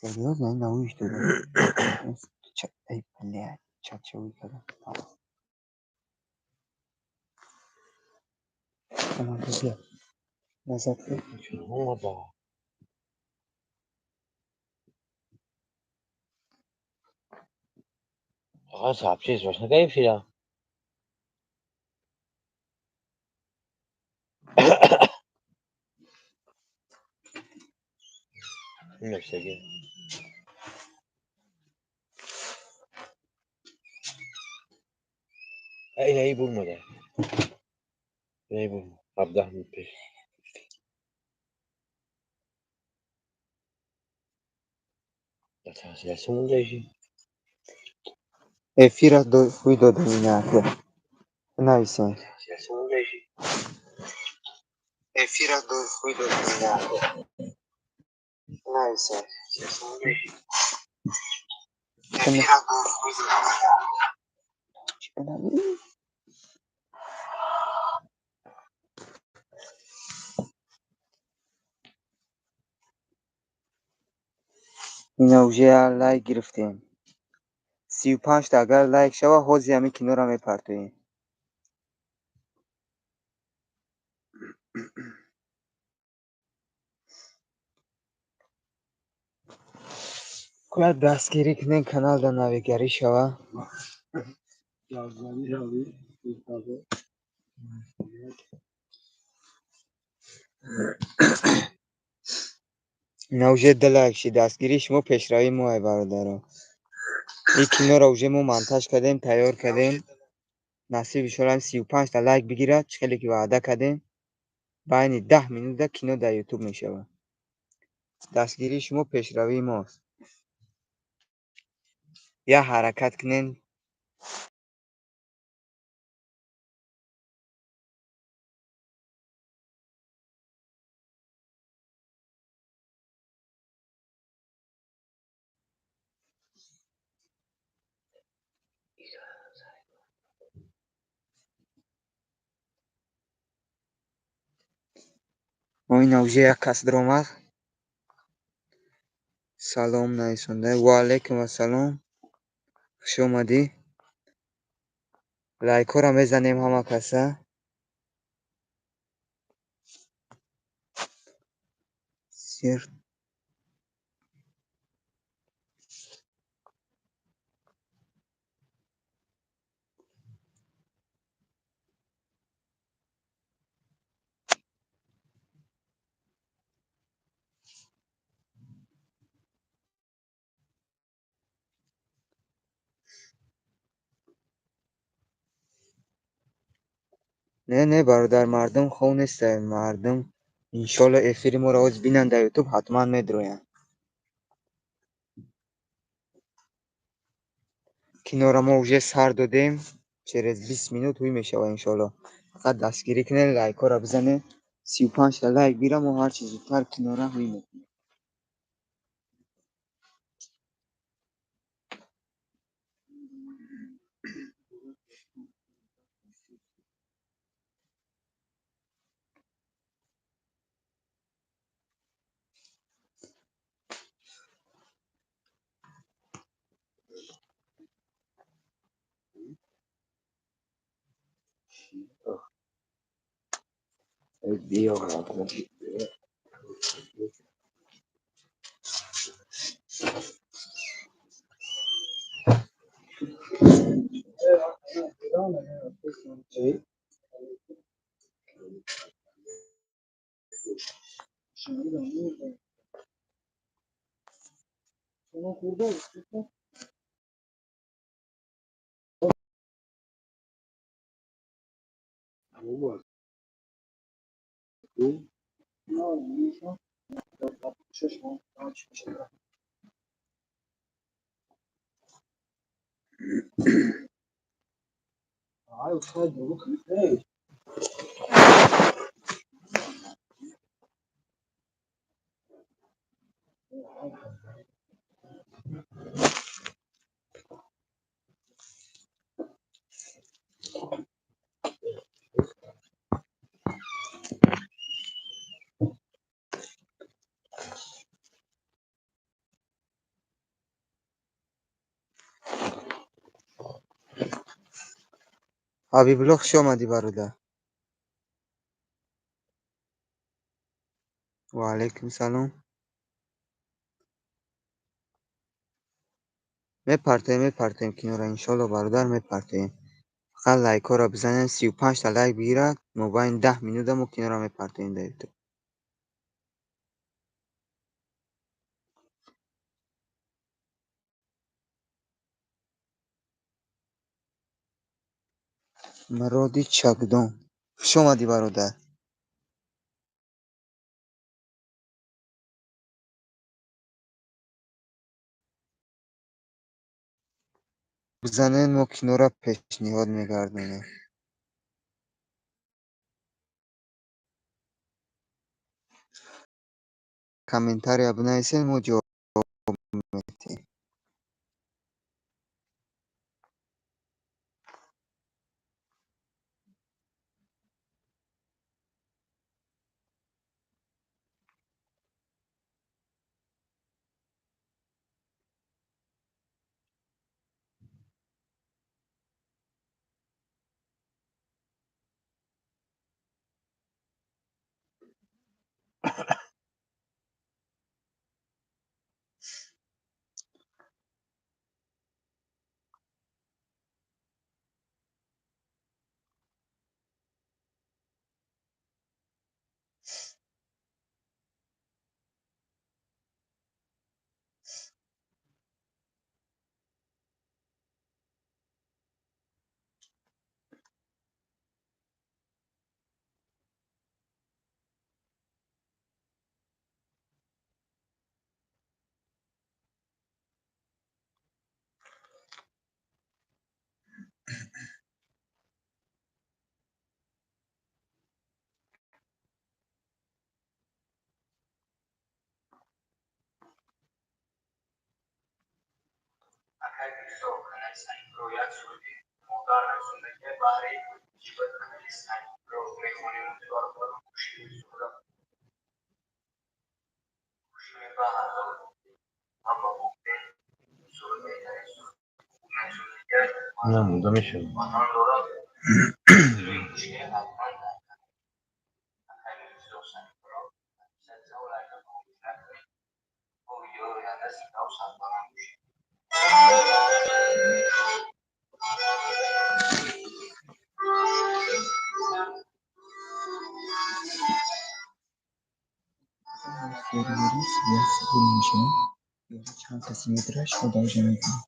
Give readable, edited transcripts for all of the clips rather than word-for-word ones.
Серьёзно, ин навиш дода. Эй, блядь, чат-чавӣ кардам. Назад. آقا صاحب چیز باش نگه فیلم. نفسگی. ای ای بوم ای بوم 17 پیش. Эфира ҳуй додем инака. Нависем. Эфира ҳуй додем инака. Нависем. Эфира ҳуй додем инака. Ина уже лайк гирифтем. 35-та агар лайк шава, ҳози ҳамин киноро мепартоем. Бояд дастгирӣ кунем, канал да навигарӣ шава. Ина уже ду лайк шид. Дастгирии шумо пешравии мо, ай бародаро. Ин киноро уже мо монтаж кардем, тайёр кардем. Насиб иншоалло 35-та лайк бигирад, чӣ хеле ки ваъда кардем. Байни 10 минута кино дар ютуб мешавад. Дастгирии шумо пешравии мост. Як ҳаракат кунем. Ина уже як кас даромад. Салом нависонда. Ва алайкум ассалом. Хуш омадӣ. Лайкҳоро мезанем ҳама каса. Сер Не, не, бародар, мардум хов нестанд. Мардум иншоалло эфири моро ҳоз бинанд дар ютуб, ҳатман медроянд. Киноро мо уже сар додем. Через 20 минут ҳуй мешавад иншоалло. Фақат дастгирӣ кунед, лайкҳоро бизанед. 35-та лайк бира, мо ҳарчи зудтар киноро ҳуй мекунем. Ҳабибулло, хуш омадӣ, бародар. Ва алайкум салом. Мепартоем, мепартоем киноро, иншолло, бародар, мепартоем. Фақат лайкҳоро бизанем, 35та лайк бигирад, мобайни 10 минута мо киноро мепартоем дар Ютуб. Муроди Чакдон, хуш омадӣ, бародар. Бизанед, мо киноро пешниҳод мегардонем. Комментария бинависед, мо ҷавоб медиҳем. Намуда мешавад. Чанд каси метра шумо дар ҷо мекунед.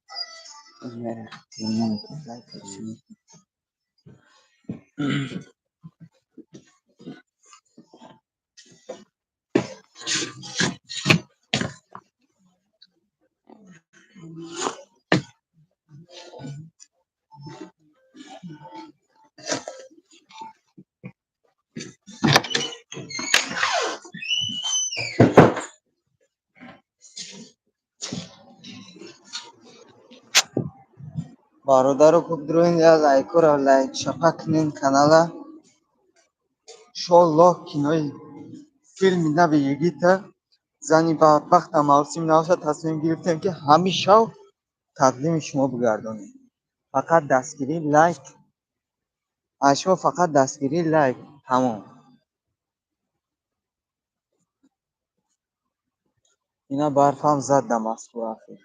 Бародаро, хуб дуроин, лайкҳоро лайк шапа кунен канала. Иншоллоҳ, кинои филми нави Йигита «Зани бадбахта» мавсими навша тасмим гирифтем, ки ҳамин шав тақдими шумо бигардонем. Фақат дастгирӣ, лайк аз шумо, фақат дастгирӣ, лайк, тамом. Ина барфам зад дар Москва ахир.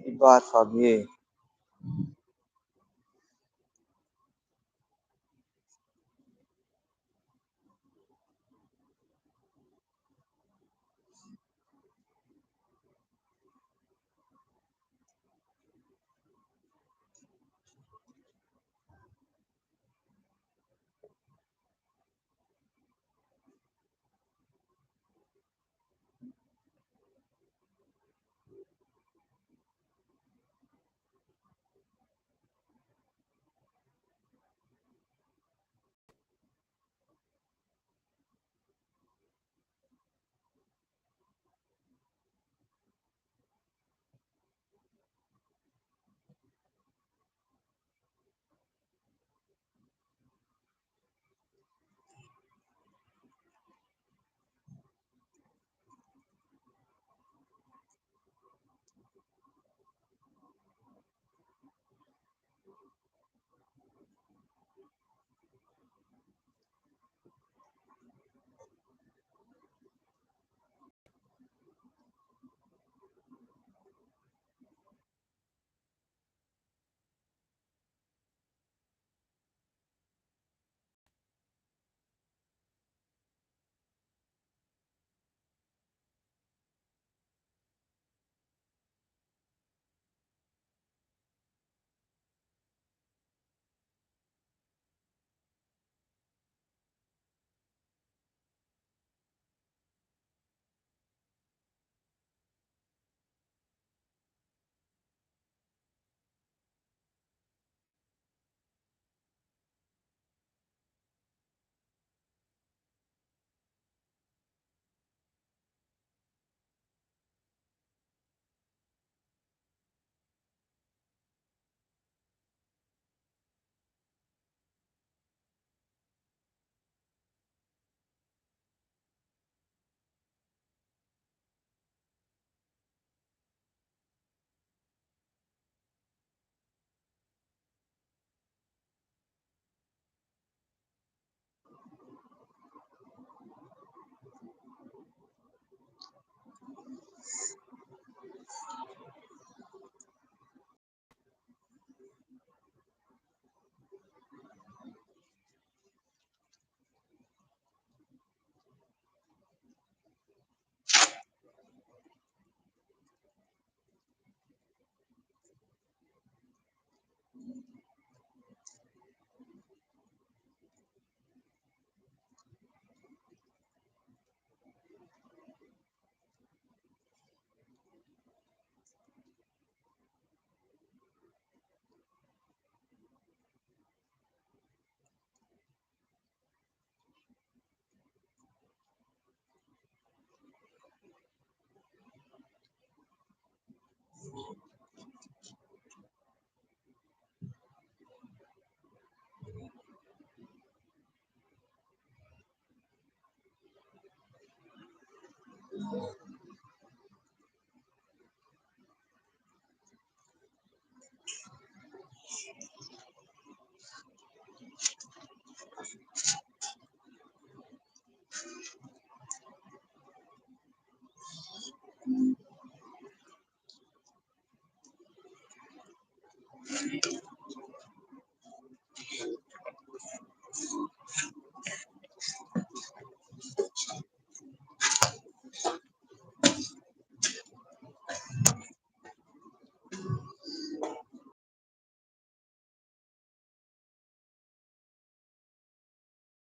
И барфа бие.